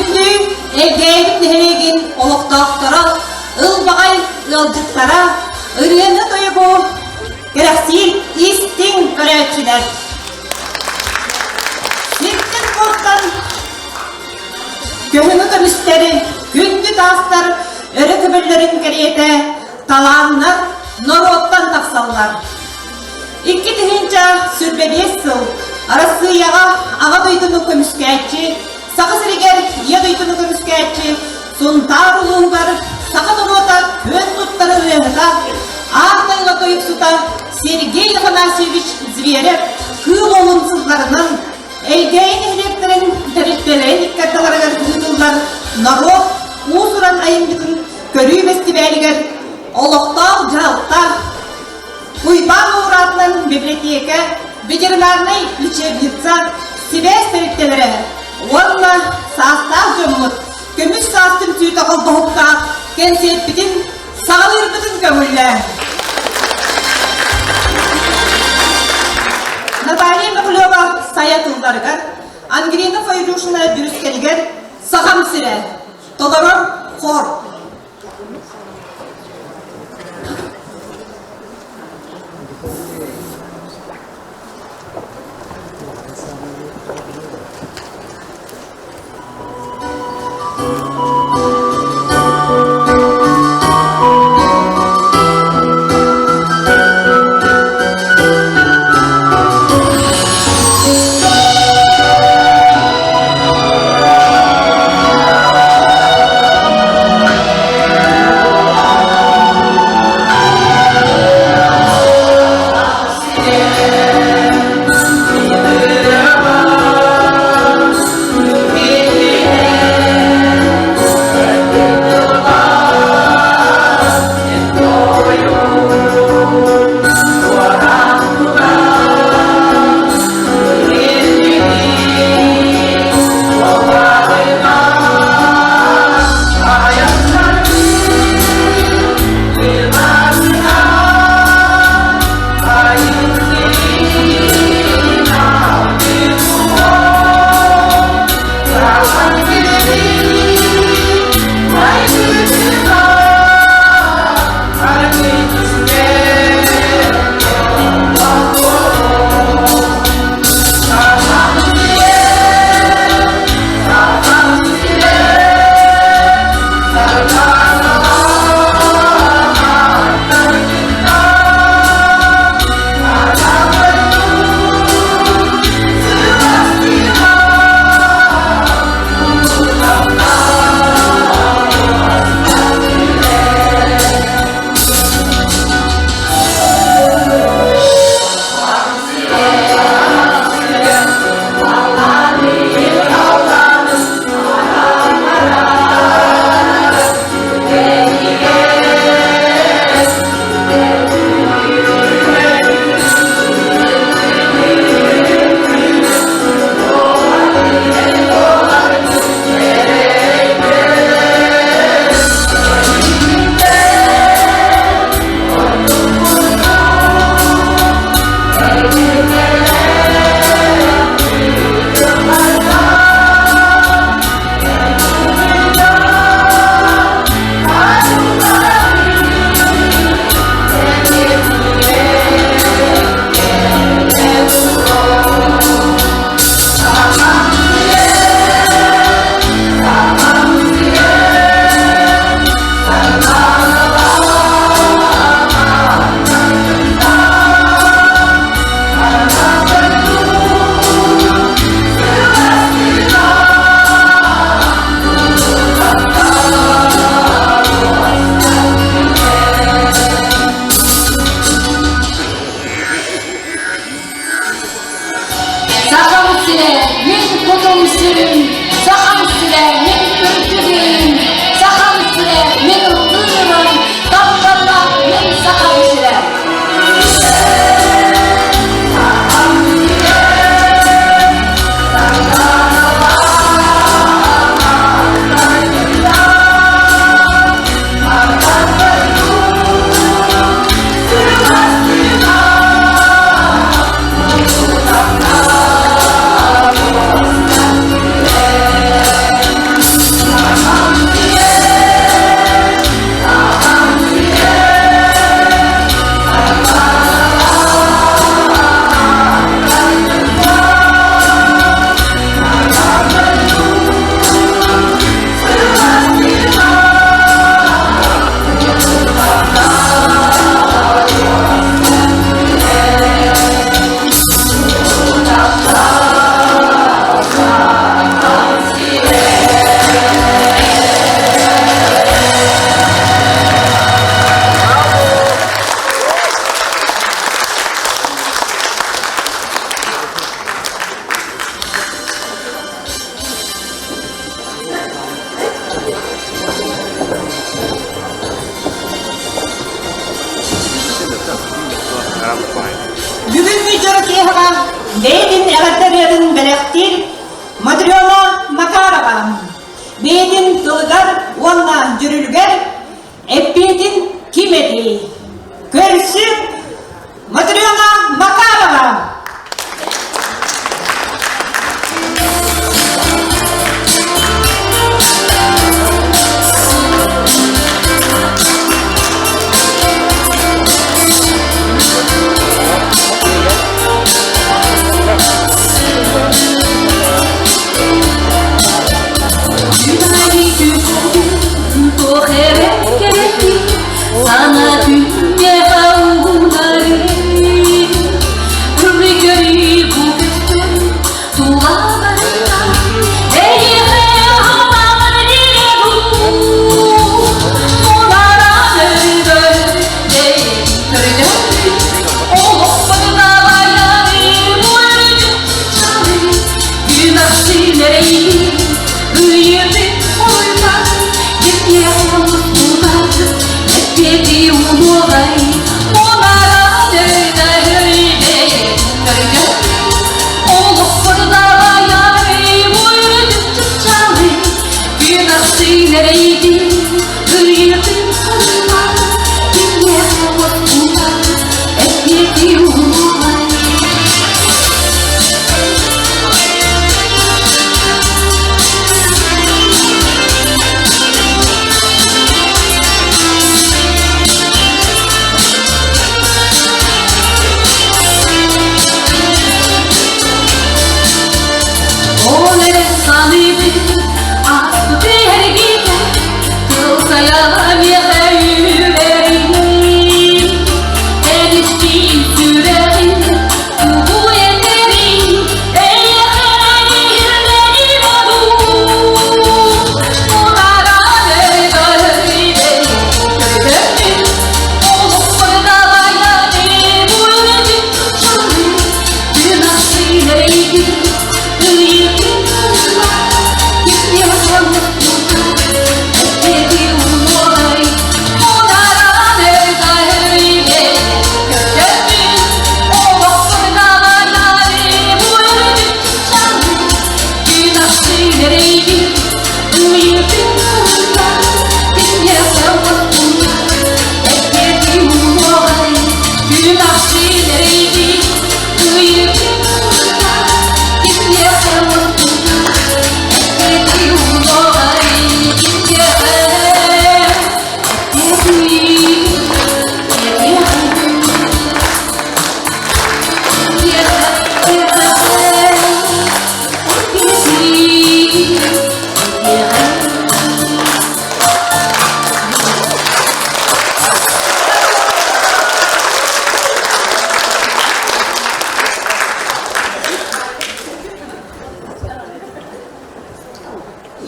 Күндү Элгээйибит нэһилиэгин олохтоохторо, ылбаҕай ыалдьыттара, ырыаны-тойугу кэрэхсиир истиҥ көрөөччүлэр! Сиртэн-буортан көһүҥү көмүстэри, күндү таастар өрө көбөллөрүн кэриэтэ талааннар норуоттан тахсаллар. 2025 сыл Арассыыйаҕа Аҕа дойдуну көмүскээччи, Саха сиригэр Ийэ дойдуну көмүскээччи, Сунтаар улууһугар саха норуота күөн туттар ырыаһыта, аан дойду тойуксута Сергей Афанасьевич Зверев Кыыл Уолун сылларынан Элгээйи нэһилиэктэрин тэрилтэлэрин иккардаларыгар ыытыллар норуот уус-уран айымньытын көрүү бэстибээлигэр олохтоох дьаһалта Уйбаан Уураатынан библиотека, ветеринарнай лечебница, сибээс тэрилтэлэрэ уонна саастаах дьоммут көмүс саас түмсүүтэ холбоһуктаах кэнсиэрпитин саҕалыырбытын көҥүллээн. Наталья Михалева сайа тылларыгар, Ангелина Файрушина дьүрүскэнигэр Сахам сирэ толорор хор. киэһэҕэ бэйэтин эҕэрдэ ырыатын бэлэхтиир Матрена Макарова бэйэтин тылыгар уонна дьүрүлүгэр эппиэтин ким этий? Көрсүк Матрена Макарова! Сана күнге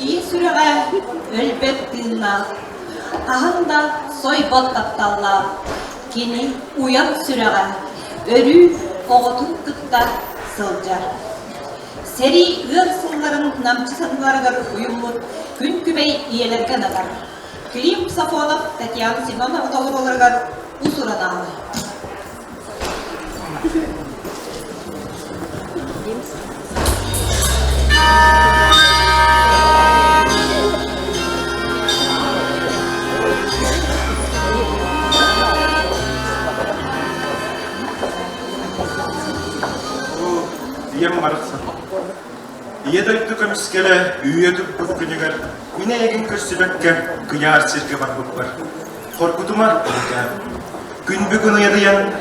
Ийэ сүрэҕэ өлбөт тыыннаах, хаһан да сойбот тапталлаах, кини уйан сүрэҕэ өрүү оҕотун кытта сылдьар. Сэрии ыар сылларын намчы саныыларыгар уйуммут күн күбэй ийэлэргэ ананар. Клим Сафонов Татьяна Семенова толорууларыгар ус-уран Ийэм барахсан. Ийэ дойду көмүскэлэ үүйэ турбут күнүгэр мин эйигин көрсүбэккэ кыйаар сиргэ барбыппар. Хоргутума эһэкээн. Күн бүгүн уйадыйан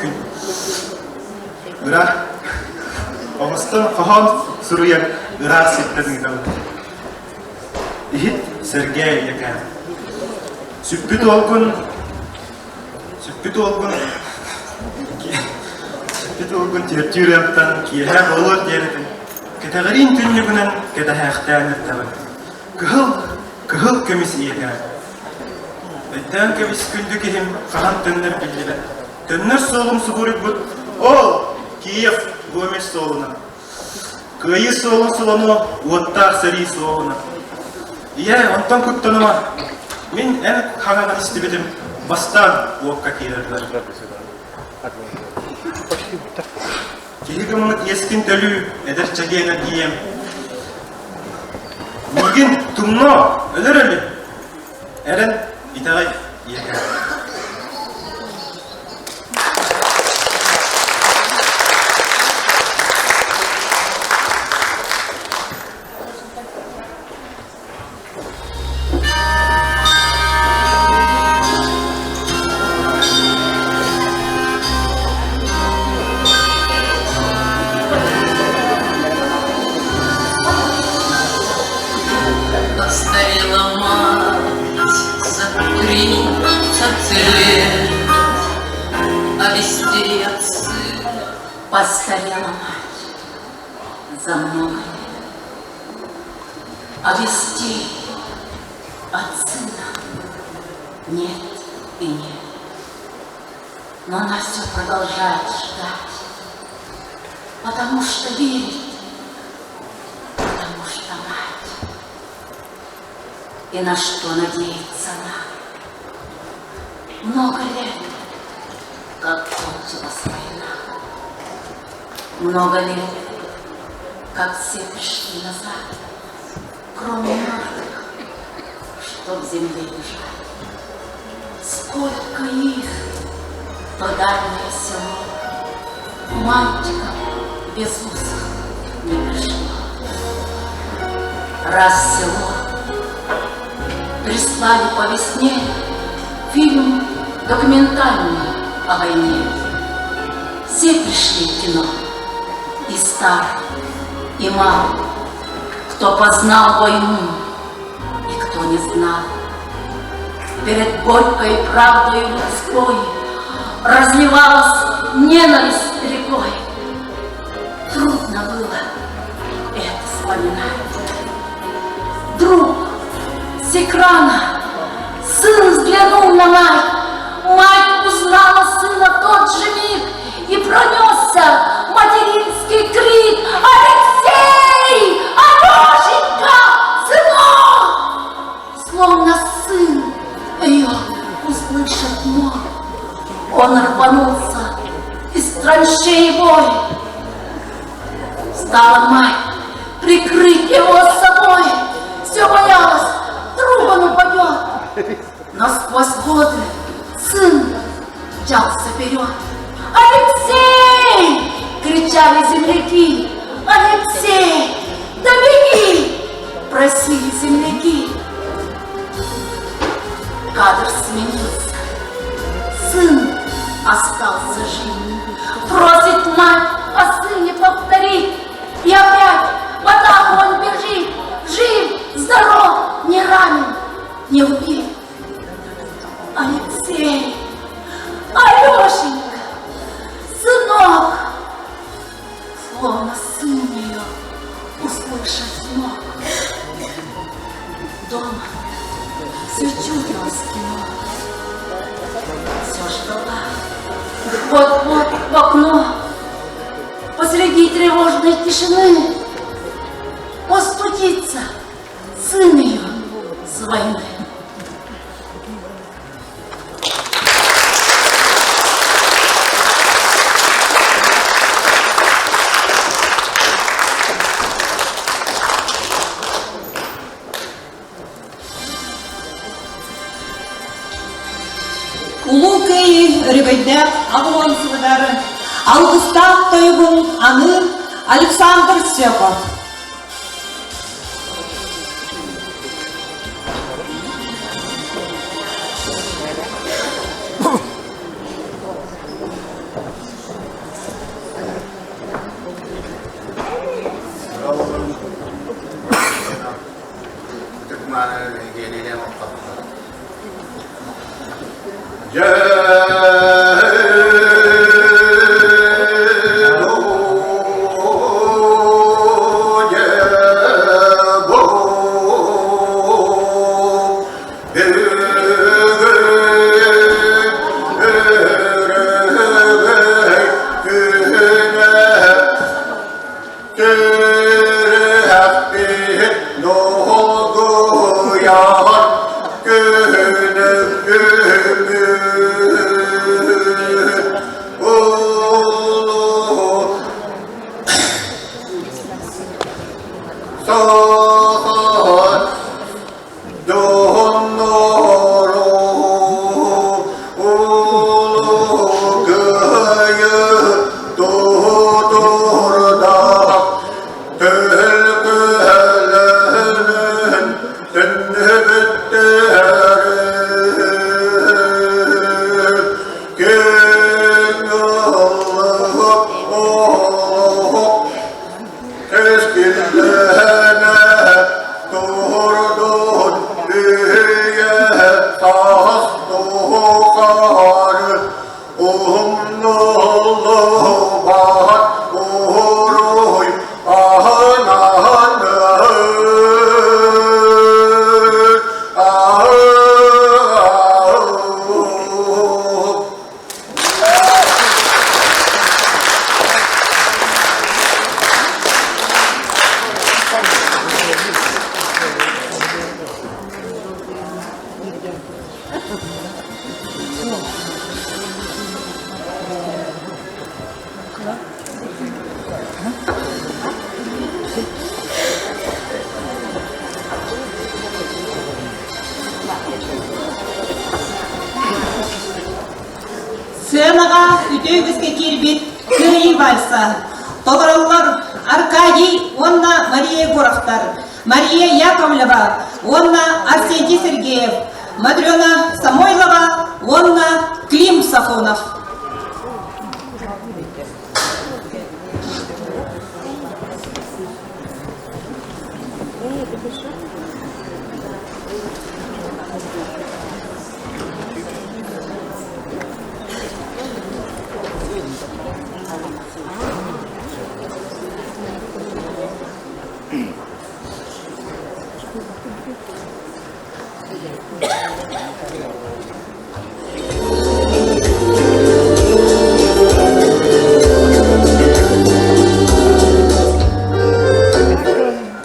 күн ыраах оҥостон хоһоон суруйан ыраах сиртэн ыытабыт. Иһит сэргээ ийэкээн. Сүппүт уолгун сүппүт уолгун сүппүт уолгун түөртүүр ыамтан киэһэ буолуор диэритин кэтэҕириин түннүгүнэн кэтэһээхтээн эрдэҕин. Кыһыл, кыһыл көмүс ийэкээн. Өйдөөн кэбис күндү киһим хаһан төннөр биллибэт. Төннөр суолум субуруйбут ол Киев Гомель суолунан. Кыайыы суолун сулану уоттаах сэрии суолунан. Ийээ, онтон куттаныма. Мин эн хаҥаҕын истибитим бастаан уокка киирэллэр. Киһи гыммыт иэскин төлүү, эдэр чэгиэн эргийиэм. Миигин тумнуо, өлөр өлү. Эрэн, итэҕэй, ийэкээ. Постарела мать за 30 лет, а вестей от сына Постарела мать за много лет, а вестей от сына нет и нет. Но она все продолжает ждать, потому что верит, потому что мать. И на что надеется она? Много лет, как кончилась война. Много лет, как все пришли назад, кроме мертвых, что в земле лежат. Сколько их, то дальнее село, мальчиков без усов не пришло. Раз в село прислали по весне фильм документальный о войне. Все пришли в кино, и стар, и мал, кто познал войну и кто не знал. Перед горькой правдой людской разливалась ненависть рекой. Трудно было это вспоминать. Вдруг с экрана сын взглянул на мать. Мать узнала сына в тот же миг и пронесся материнский крик «Алексей! Алешенька! Сынок!» Словно сын ее услышать мог. Он рванулся из траншеи бой. Стала мать прикрыть его с собой. Все боялась, вдруг он упадет. Но сквозь годы сын мчался вперед. «Алексей!» — кричали земляки. «Алексей, да беги!» — просили земляки. Кадр сменился. Сын остался жив. Просит мать о сыне повторить. И опять в атаку он бежит. Жив, здоров, не ранен, не убит. Алексей, Алешенька, сынок, словно сын ее услышать мог. Дома все чудилось кино, все ждала. Вот-вот в окно посреди тревожной тишины постучится сын ее с войны. Улуу Кыайыы өрөгөйдөөх аҕылон сылыгар алгыстаах тойугун аныыр Александр Сёков. Күнү Үйэ саас тухары умнуллубат уруй аһынан. Сценаҕа үтүө үгэскэ киирбит Кыайыы вальса толороллор Аркадий уонна Мария Егоровтар, Мария Яковлева уонна Арсентий Сергеев, Матрена Самойлова уонна Клим Сафонов.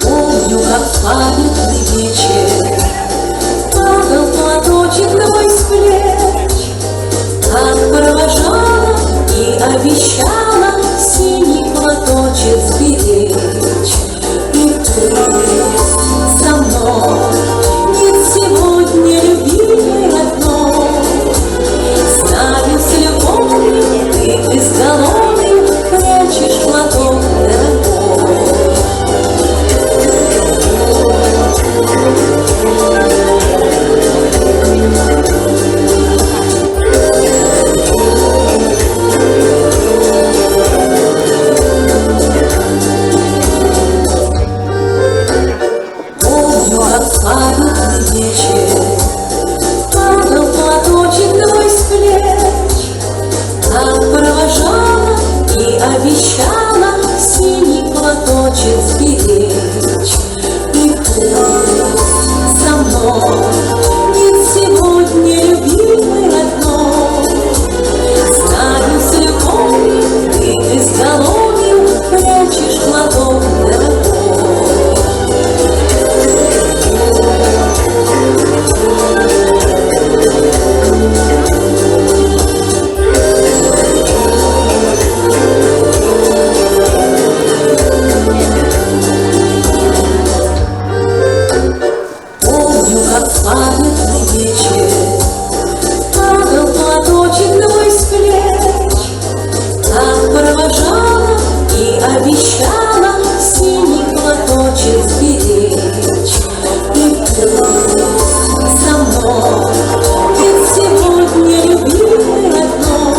Помню, как памятный вечер Падал платочек твой с плеч, Как провожала и обещала Синий платочек сберечь. И ты со мной, нет сегодня любимой одной. Знаю, с любовью ты к изголовью Прячешь платок дорогой. Помню, как памятный вечер Падал платочек твой с плеч, Как провожала и обещала Синий платочек сберечь. И ты со мной, нет сегодня любимой одной. Знаю, с любовью ты к изголовью Прячешь платок дорогой. Помню, как памятный вечер Падал платочек твой с плеч, Как провожала и обещала Синий платочек сберечь. И ты со мной, ведь сегодня любимый родной.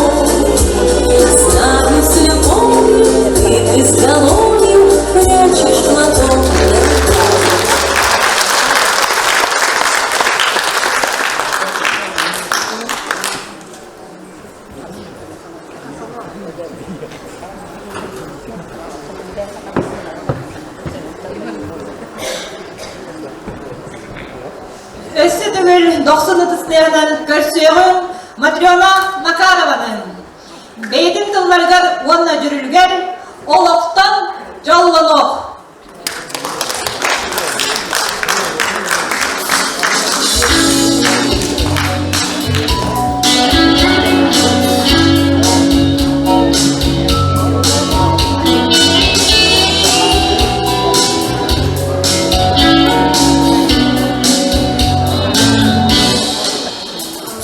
Знаю, с любовью ты к изголовью Прячешь платок дорогой. Өссө төгүл дохсун ытыстыанан көрсүөҕүҥ Матрена Макарованы. Бэйэтин тылларыгар уонна дьүрүлүгэр олохтон дьоллонуох.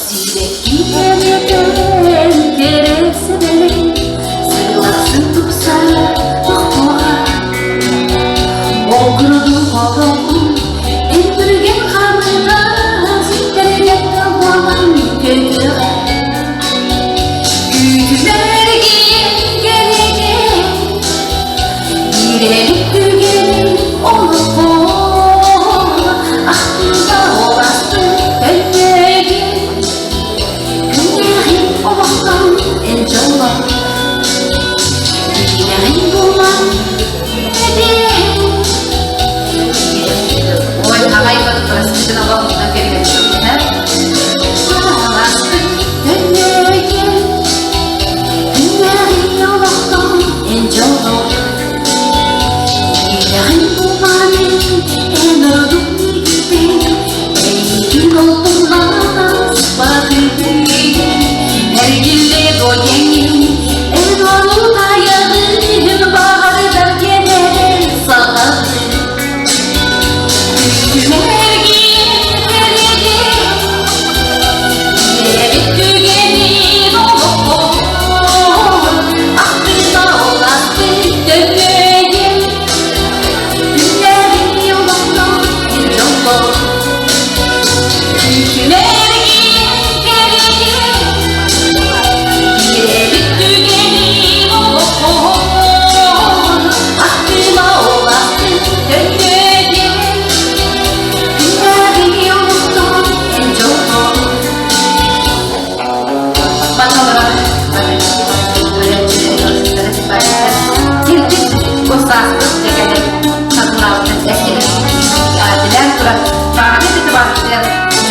Сирэккиэн кэрэ сибэлэй, сыллахсын тупсара тохтуоҕа.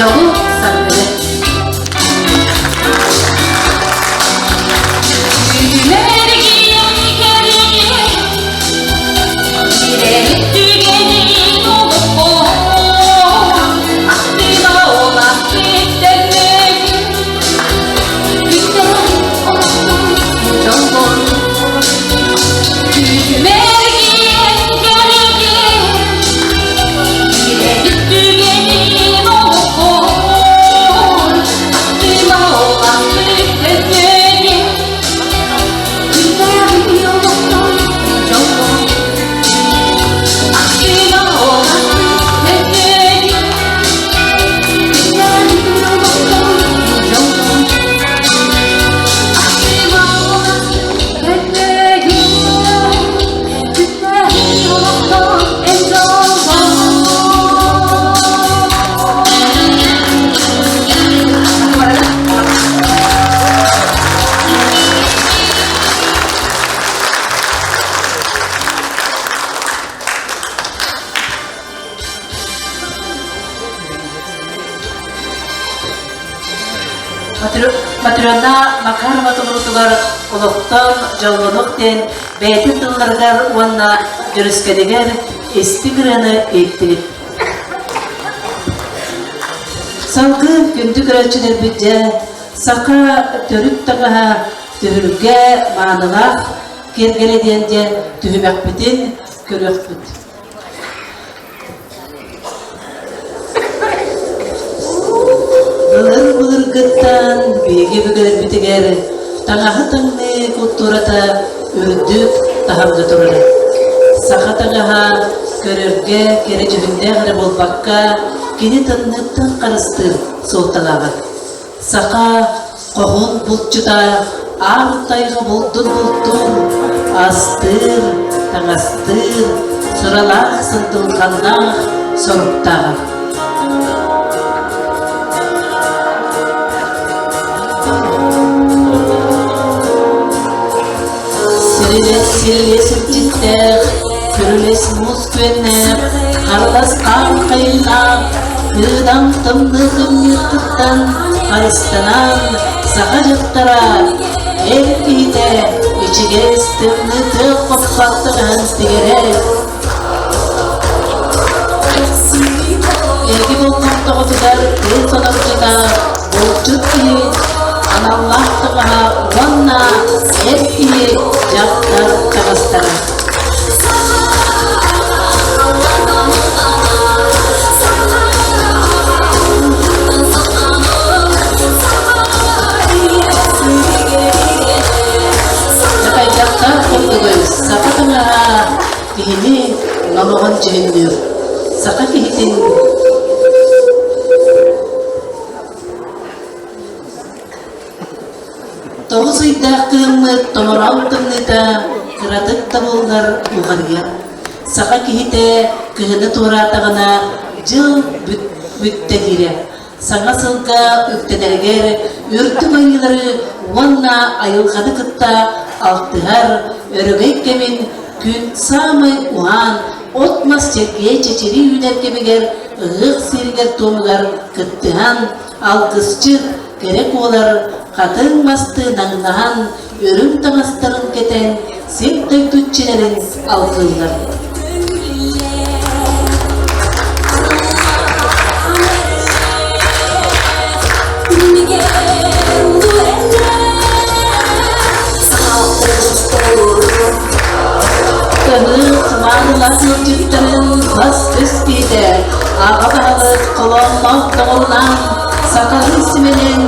Дьолу-саргыны. Матрена Макарова толорутугар олохтон дьоллонуох диэн бэйэтин тылларыгар уонна дьүрүскэнигэр истиҥ ырыаны иһиттибит. Салгыы күндү көрөөччүлэрбит дьэ саха төрүт таҥаһа түһүлгэ маанылаах киэргэлэ диэн дьэ түһүмэхпитин көрүөхпүт. Былыр-былыргыттан биһиги өбүгэлэрбитигэр таҥаһы таҥныы култуурата үрдүк таһымҥа турара. Саха таҥаһа көрөргө кэрэ дьүһүннээх эрэ буолбакка, кини тымныыттан харыстыыр суолталааҕа. Саха хоһуун булчута аар тайҕа булдун бултуур, астыыр, таҥастыыр, сыралаах сындылҕаннаах соруктааҕа. Сирилэс сирилэс илдьиттээх, күрүлэс муус күөннээх, харылас хаан хайыннаах, тыынан тымныы тымныыттан харыстанан саха дьахтара эр киһитэ ичигэс тымныы тыал хоппаттаҕын тигэрэ. Эһиги болҕомтоҕутугар тыл сонордьута булчут киһи аналлаах таҥаһа уонна эр киһи дьахтар таҥастара. Дьахтар курдугуй саха таҥаһа киһини номоҕон дьүһүннүүр. Саха киһитин Тоҕус ыйдаах кыһыммыт томороон тымныыта кыратык да буоллар уҕарыйар. Саха киһитэ кыһыны туораатаҕына дьыл бүттэ диирэ. Саҥа сылга үктэнэригэр үрдүк айыылары уонна айылҕаны кытта алтыһар өрөгөй кэмин күн саамай уһаан от-мас чэргийэ чэчирии үүнэр кэмигэр ыһыах сиэригэр-туомугар кыттыһан алгысчыт кэрэ куолар хатыҥ мастыы наҥнаһан, үрүҥ таҥастарын кэтэн, сир дойду иччилэрин алгыыллар. Кыһыл маанылаах ыалдьыттарын бас-көс киһитэ, аҕа баһылык холоонноох доҕорунаан сахалыы симэнэн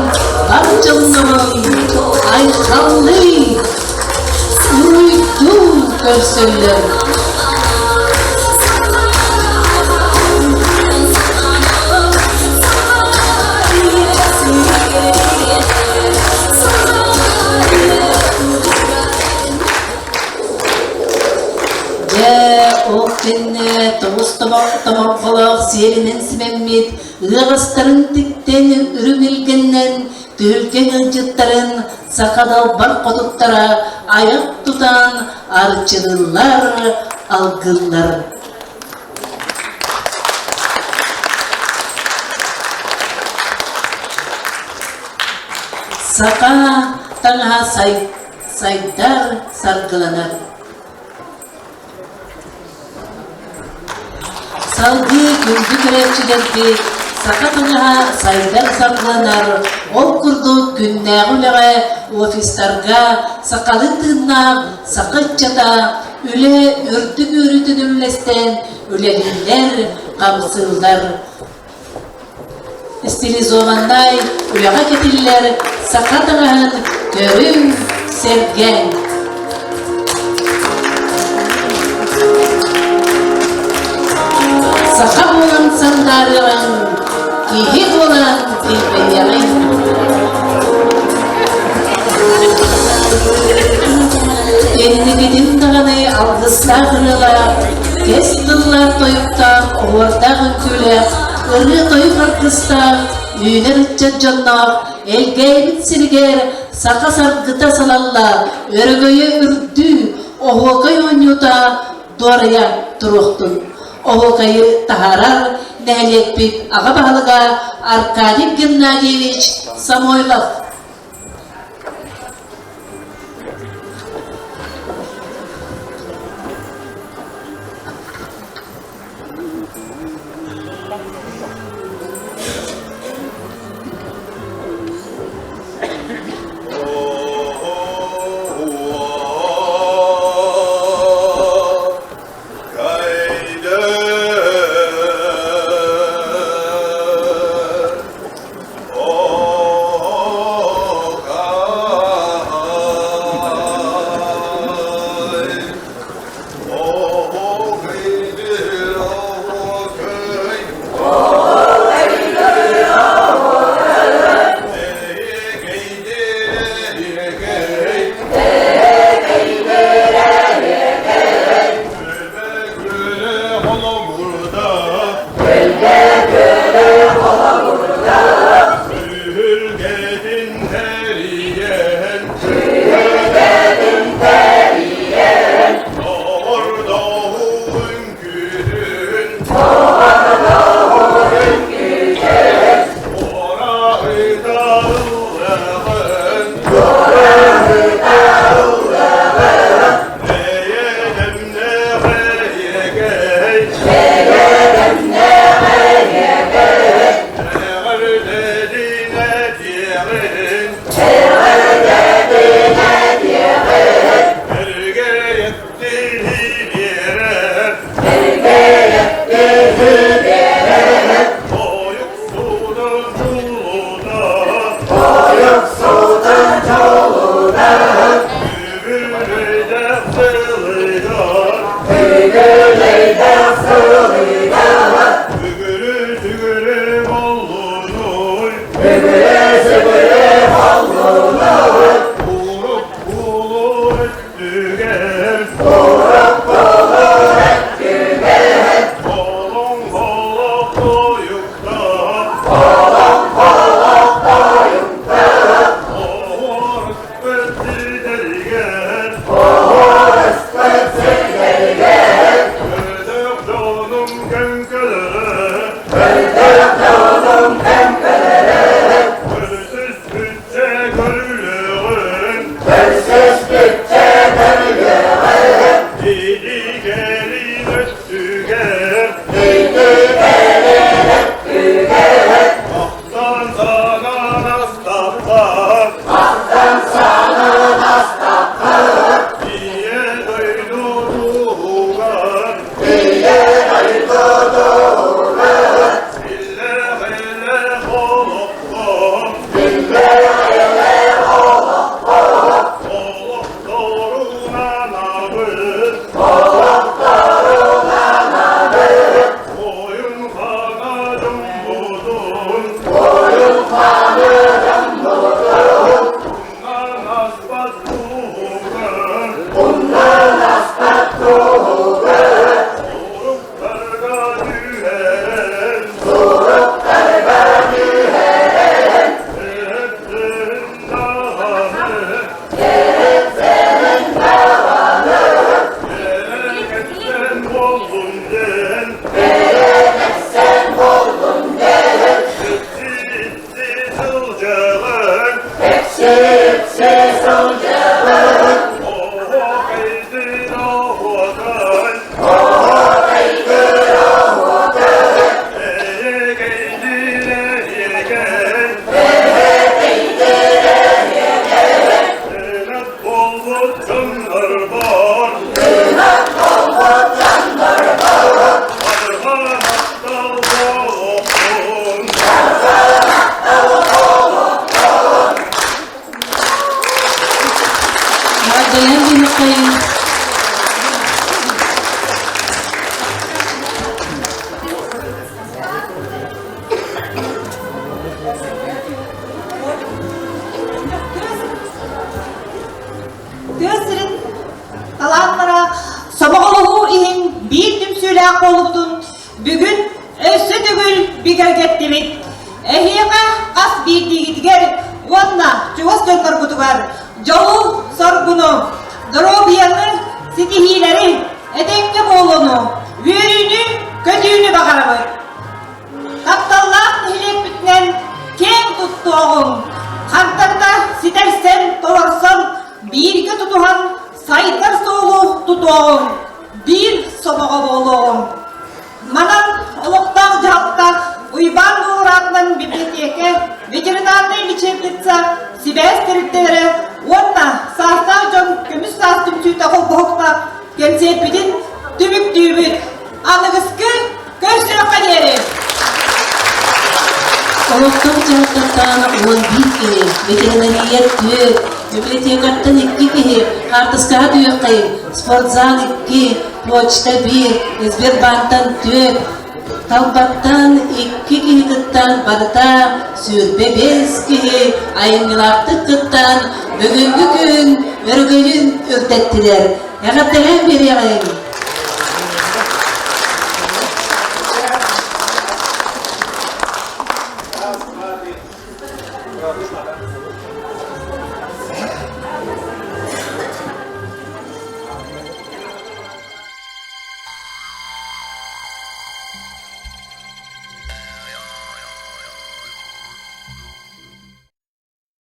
бар дьоннорун айхаллыы, уруйдуу көрсөллөр. кэннэ тоҕус тоборҕолоох сиэлинэн симэммит ыаҕастарын тиктэн үрүҥ илгэннэн түһүлгэ ыалдьыттарын саха далбар хотуттара айах тутан арчылыыллар, алгыыллар. Саха таҥаһа сайдар, саргыланар. Салгыы күндү көрөөччүлэрбит саха таҥаһа сайдар саргыланар, ол курдук күннээҕи үлэҕэ офистарга сахалыы тыыннаах саха ыччата үлэ үрдүк үөрүүтүн үллэстэн үлэлииллэр, хамсыыллар. Стилизованнай үлэҕэ кэтиллэр саха таҥаһын көрүҥ, сэргээҥ. Саха буолан сандаарыаҕыҥ, киһи буолан килбэйиэҕиҥ. Инникитин даҕаны алгыстаах ырыалаах, кэс тыллаах тойуктаах, оһуордаах үҥкүүлээх, ырыа-тойук аргыстаах, үүнэр ыччат дьонноох Элгээйбит сиригэр саха саргыта салалла, өрөгөйө үрдүү, оһуокай оонньуута дуорайа туруохтун. Оһуокайы таһаарар нэһилиэкпит аҕа баһылыга Аркадий Геннадьевич Самойлов. түмсүүлээх буолубутун бүгүн өссө төгүл бигэргэттибит. Эһиэхэ хас биирдиигитигэр уонна чугас дьонноргутугар дьолу-соргуну, доруобуйаны, ситиһиилэри, этэҥҥэ буолууну, үөрүүнү-көтүүнү баҕарабыт. Тапталлаах нэһилиэкпитинэн киэҥ туттуоҕуҥ, хантан ситэрсэн, толорсон, бииргэ тутуһан сайдар суолу тутуоҕуҥ, биир сомоҕо буолуоҕуҥ. Манан олохтоох дьаһалта Уйбаан Нуораатынан библиотека, ветеринарнай лечебница, сибээс тэрилтэлэрэ уонна саастаах дьон көмүс саас түмсүүтэ холбоһуктаах кэнсиэрпитин түмүктүүбүт. Аныгыскы көрсүөххэ диэри! Олохтоох дьаһалтаттан 11 киһи, ветеринария 4, библиотекаттан 2 киһи, хаартыскаҕа түһүөххэйиҥ, спортзал 2, почта 1, Сбербантан 4, Талбаттан 2 киһи кыттан барыта 25 киһи айымньылаахтык кыттан бүгүҥҥү күн өрөгөйүн үрдэттилэр. Эҕэрдэлээн биэриэҕиҥ!